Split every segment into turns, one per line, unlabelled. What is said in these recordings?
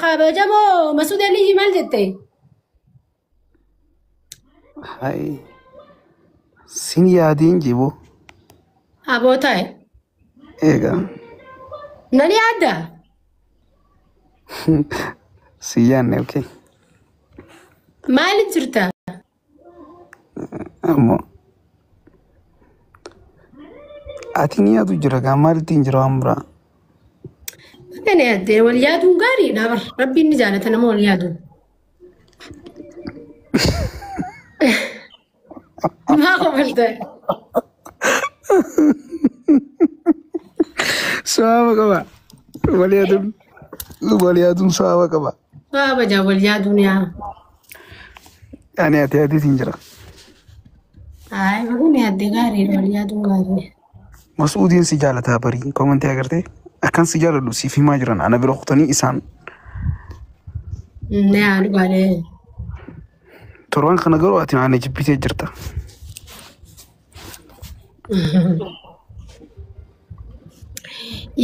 Kabajamoo Masuud Aliyyi maal jette?
Hai. Sin yaadiin jibu.
Aboo taa'e.
Egaa.
Nani yaadda?
Si yaadne okay.
Maaliif jirta?
Ammoo. Ati ni yaadu jira gaa maalittiin jira waan biraa?
Bakka ni yaaddee wal yaaduun gaariidha bar. Rabbiin ni jaalata nama wal yaaduun. Maa kofalta?
Sawaaba qaba. Wal yaaduun wal yaaduun sawaaba qaba.
Sawaaba jaa wal yaaduun yaa.
Ani ati yaadiitiin jira.
Ay bakka ni yaaddee gaariidha wal yaaduun gaariidha.
Masuudiin si jaalataa barii komantii agartee akkan si jaaladhu siif himaa jiran ana bira kutanii isaan.
Yaa dhugaalee.
Torban kana garuu ati ana jibbitee jirta.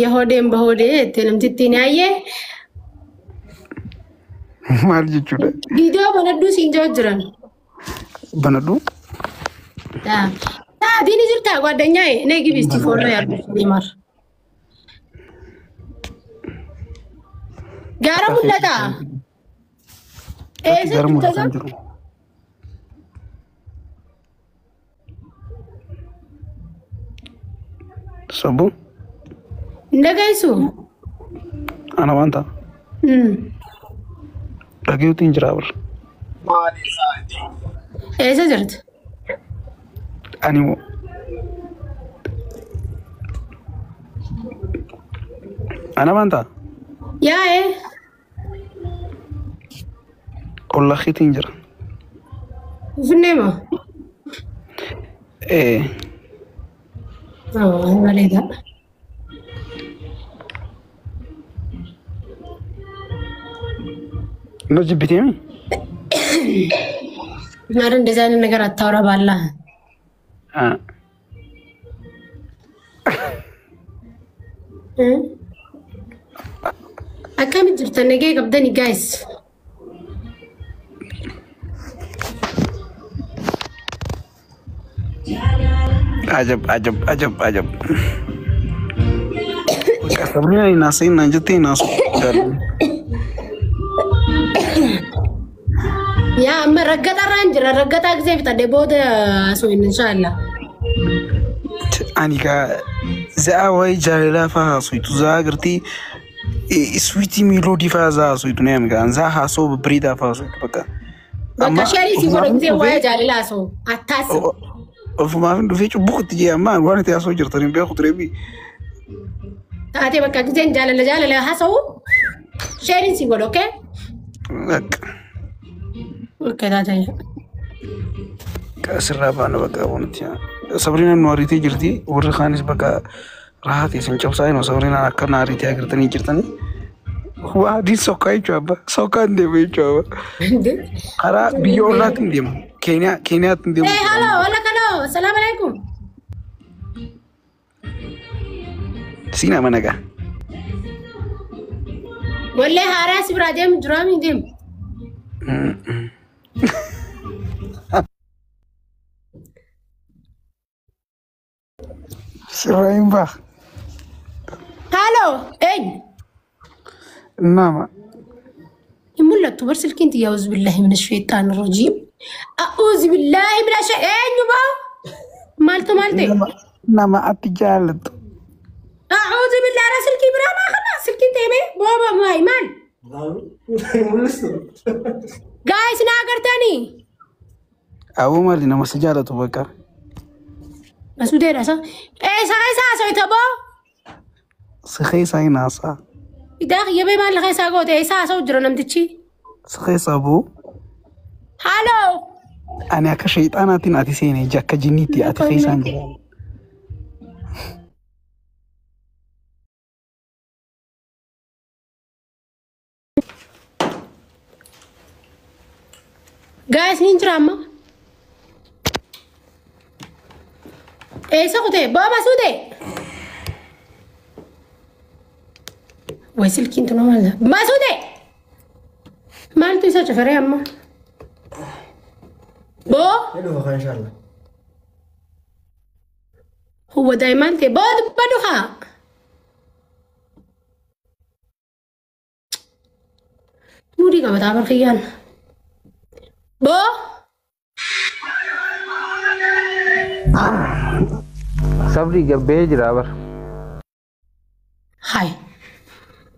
Yahodeen bahodee jettee namtittiin yaayyee.
Maal jechuudha?
Viidiyoo banadhuu siin jiru jiran.
Banadhuu?
Diini jirtaa ጓደኛዬ እኔ ግቢ እስቲ ፎሎ ያድርጉ ኔማር gaara mul'ata. Eessa
Gara
jirta
mul'ataa hin jiru. Sabbu
Hin dhageessu?
ana waan ta'a. Dhageetu hin jira bara.
Eessa jirta?
Ani moo ana waan ta'a.
Yaa'ee
Ollaa keetiin hin jira.
Finfinnee moo?
Ee
Bareeda.
Na jibbiteemi?
ኧረ እንደዚህ አይነት ነገር አታውራ ባላ። Akkamitti jirtan nagee qabdani guys?
Ajab ajab ajab ajab. Sabrina hin haasa'in naan jettee hin haasa'u.
Yaa amma raggaxarraan jira raggaxaa gisee fixadhe booda haasofna inshaallah.
Ani gaa za'a waa'ee jaalalaa fa'aa haasoftu za'a agartee sweetii miiloodii fa'aa za'a haasoftu ni amigaa za'a haasoo babbareedaa fa'aa haasoftu bakka.
Bakka sheerii si godha gisee waa'ee jaalalaa haasa'u attaasif.
Ofumaaf hin dhufee cubbukutti jee amma waan itti haasoo jirtan hin beeku ture.
Taatee bakka giseen jaalala jaalala haasa'u sheeriin si godha okay?
Bakka
Okay taatee.
asirraa baana bakka wanti Sabrina nu ariitee jirti warri kaanis bakka rahaa isin cabsaa hin Sabrinaan akka na ariitee agartanii jirtanii. Waa adiin sokkaa jechuudha abba sokkaa hin deemu jechuudha abba. Karaa biyya ollaatti hin deemu Keeniyaa Keeniyaatti hin deemu.
Hey, hello, hola, hello. Salam alaikum.
Siin amana gaa.
Wallee haaraa si biraa deemu jira mi deemu?
Sirraa hin baa.
Hello, eenyu?
Nama.
Hin mul'attu bar silkiin tiyya auzu billahi mina shaytaan rajiim. A'uuzu billahi mina shay eenyu baa? Maaltu maal ta'e?
Nama ati jaallattu.
A'uuzu billahi ara silkii biraa maa kana silkiin ta'e bee booba maay maal? Gaayis na agartanii?
Aboo maali nama si jaallatu bakka.
Masuudeedha isa. Eessa keessa haasofta boo?
Si keessaa hin haasaa.
Idaa kiyya bee maal keessaa goote eessa haasa'u jira namtichi?
Si keessaa boo.
Hello.
Ani akka shayxaanaatiin ati seenee ija akka jinniitti ati keessaan jira.
Gaayis ni jira amma. Eessa kutee? Boo Masuudee? Way silkiin tun maal? Masuudee! Isa cufaree amma. Boo.
Ni dhufa kan inshallah.
Huwa daa'imaan ta'e boo dubbadu haa. Muudii qabataa barkiyyaan. Boo.
Sabri gabbee jira bar.
Hai.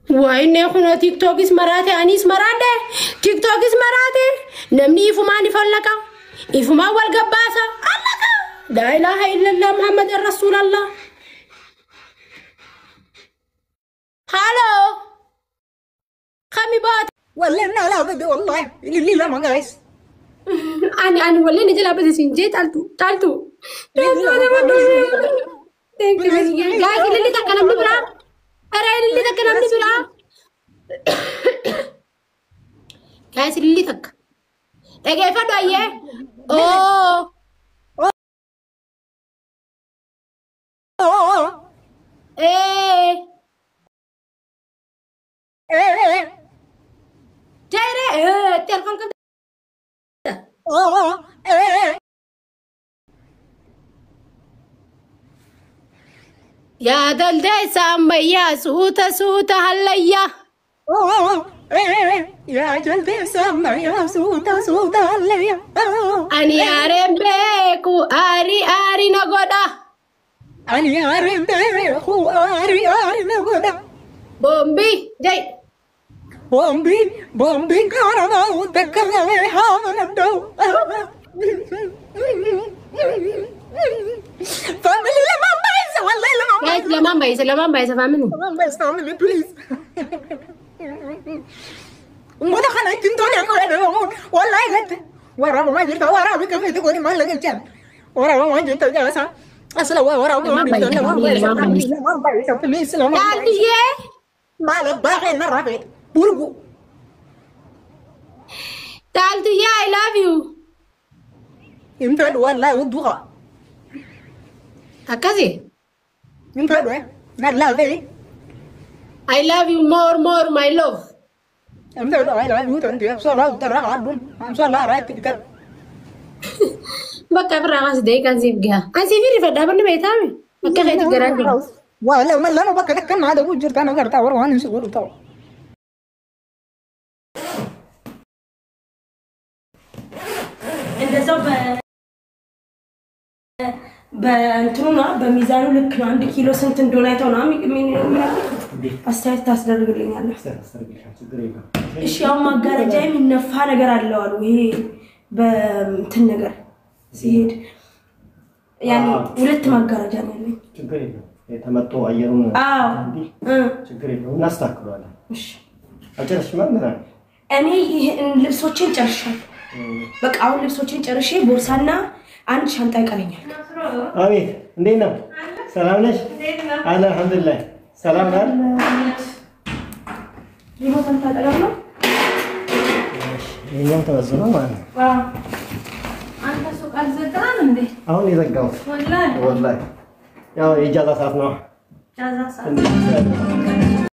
Waayinne kunoo tiiktookis maraate anis maraadhe tiiktookis maraate namni ifumaan ifallaqa ifumaan wal gabbaasa allaqa laa ilaaha illallah muhammad rasuulallah. Halo. Kami baat.
والله انا لا بدي والله اللي لا ما guys.
Ani ani wallee ni jalaa bade siin jee caaltu caaltu. Thank you. Guys, ililli takka namni biraa. Ara ililli takka namni biraa. Guys, ililli takka. Dhageeffadhu ayyee. Oo. Ee. Jaire ee itti alkool qabda. Yaa daldeessa ammayyaa suuta suuta hallayyaa.
يا جلدي سمع يا سودا سودا
Ani yaareen beeku aari aari na godha.
أنا يا عارف هو عارف عارف
Boombii jai.
بومبي بومبي كهرباء وتكلم حامل الدو فاميلي لما بايظة والله لما
Guys lamaan baay'isa lamaan baay'isa faamini.
لما بايظة فاميلي بليز ودخل انت والله قد ورا ما جبت ورا بك في تقولي ما لك جاب ورا ما جبت جالسة اصلا ورا ما جبت لما بايظة بليز لما
Caaltiyyee.
ما لباقي مرة بولبو
Caaltiyyee I love you.
انت والله ودوغا
Akkasi.
انت لا لا لا
I love you more more my love.
انت لا لا انت صار ترى صار رايت
Bakka birraa kaas deeqan siif gaha. An siif hirrifadha barni beektaami. Bakka keetti garaan jiru.
ولا ما لا بك كان هذا وجرت انا قرت ورا وانا نسوي تو
እንደዛው በእንትኑ ነው በሚዛኑ ልክ ነው። አንድ ኪሎ ስንት እንደሆነ አይተው ነው የሚነግሩት። አስተያየት ታስደርግልኛለህ? እሺ። አሁን ማጋረጃ የሚነፋ ነገር አለው አሉ። ይሄ በእንትን ነገር ሲሄድ ያኔ ሁለት ማጋረጃ ነው ያለኝ።
ችግር የለውም። የተመጦ አየሩን
አዎ
እንዲህ
እ
ችግር የለውም፣ እናስተካክለዋለን።
እሺ።
አልጨረስሽም አይደል?
እኔ ይሄን ልብሶቼን ጨርሻለሁ። በቃ አሁን ልብሶቼን ጨርሼ ቦርሳና አንድ ሻንጣ ይቀረኛል።
አቤት፣ እንዴት ነው? ሰላም ነሽ? አለ አልሐምዱሊላህ። ሰላም ነህ?
ሪሞት አንተ አጠገብ ነው።
ይኸኛውም ተመዝኖ ማለት ነው።
አንተ ሱቅ አልዘጋህም እንዴ?
አሁን የዘጋሁት
ወላሂ
ወላሂ፣ ያው የኢጃዛ ሰዓት ነው።
ጃዛ ሰዓት
ትንሽ